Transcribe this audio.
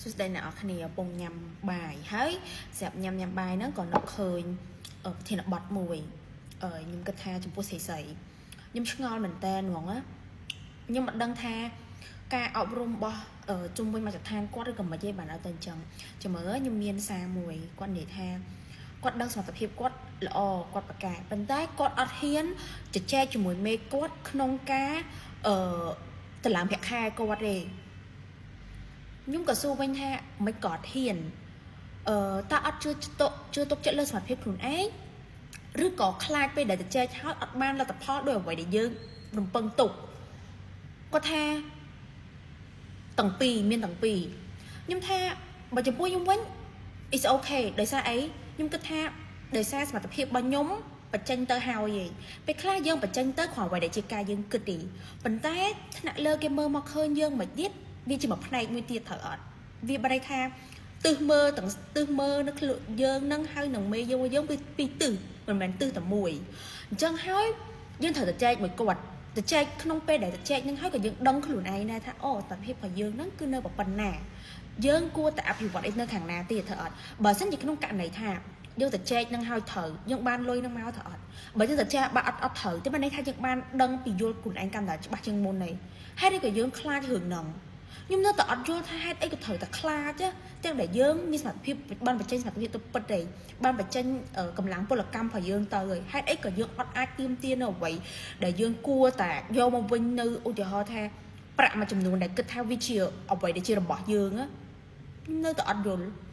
សួស្តីអ្នកនរគ្នាកំពុងញ៉ាំបាយហើយស្រាប់ញ៉ាំញ៉ាំបាយហ្នឹងក៏នឹកឃើញប្រធានបទមួយខ្ញុំគិតថាចំពោះស្រីស្រីខ្ញុំឆ្ងល់មែនតើហ្មងណាខ្ញុំមិនដឹងថាការអប់រំរបស់ជុំវិញមជ្ឈដ្ឋានគាត់ឬក៏មិនទេបានឲ្យទៅអញ្ចឹងចាំមើលខ្ញុំមានសារមួយគាត់និយាយថាគាត់ដឹងសមត្ថភាពគាត់ល្អគាត់ប្រកែកប៉ុន្តែគាត់អត់ហ៊ានជជែកជាមួយមេគាត់ក្នុងការអឺតម្លើងប្រាក់ខែគាត់ទេ ខ្ញុំក៏សួរវិញថាមិនក៏អត់ហ៊ានតើអត់ជឿទុកជឿទុកចិត្តលើសមត្ថភាពខ្លួនឯងឬក៏ខ្លាចពេលដែលទៅចែកហើយអត់បានលទ្ធផលដោយអ្វីដែលយើងរំពឹងទុកគាត់ថាទាំងពីរមានទាំងពីរខ្ញុំថាបើចំពោះខ្ញុំវិញ is okay ដោយសារអីខ្ញុំគិតថាដោយសារសមត្ថភាពរបស់ខ្ញុំបញ្ចេញទៅហើយឯងពេលខ្លះយើងបញ្ចេញទៅគ្រាន់អ្វីដែលជាការយើងគិតទេប៉ុន្តែថ្នាក់លើគេមើលមកឃើញយើងមិនទៀតវាជាមួយផ្នែកមួយទៀតត្រូវអត់វាបរិយថាទិសមើលទាំងទិសមើលនៅខ្លួនយើងនឹងហើយនឹងមេយើងយើងពីពីរទិសមិនមែនទិសតែមួយអញ្ចឹងហើយយើងត្រូវតែចែកមួយគាត់ទៅចែកក្នុងពេលដែលទៅចែកនឹងហើយក៏យើងដឹងខ្លួនឯងដែរថាអូសមត្ថភាពរបស់យើងហ្នឹងគឺនៅប៉ុណ្ណាយើងគួរតែអភិវឌ្ឍអីនៅខាងណាទៀតត្រូវអត់បើសិនជាក្នុងករណីថាយើងទៅចែកនឹងហើយត្រូវយើងបានលុយនឹងមកត្រូវអត់បើយើងទៅចែកបើអត់អត់ត្រូវទេបានន័យថាយើងបានដឹងពីយល់ខ្លួនឯងកាន់តែច្បាស់ជាងមុនហើយហេតុអីក៏យើងខ្លាចរឿងហ្នឹងខ្ញុំនៅតែអត់យល់ថាហេតុអីក៏ត្រូវតែខ្លាចទាំងដែលយើងមានសមត្ថភាពបានបញ្ចេញសមត្ថភាពទៅពិតទេបានបញ្ចេញកម្លាំងពលកម្មរបស់យើងទៅហើយហេតុអីក៏យើងអត់អាចទាមទារនៅអ្វីដែលយើងគួរតែយកមកវិញនៅឧទាហរណ៍ថាប្រាក់មួយចំនួនដែលគិតថាវាជាអ្វីដែលជារបស់យើងនៅតែអត់យល់។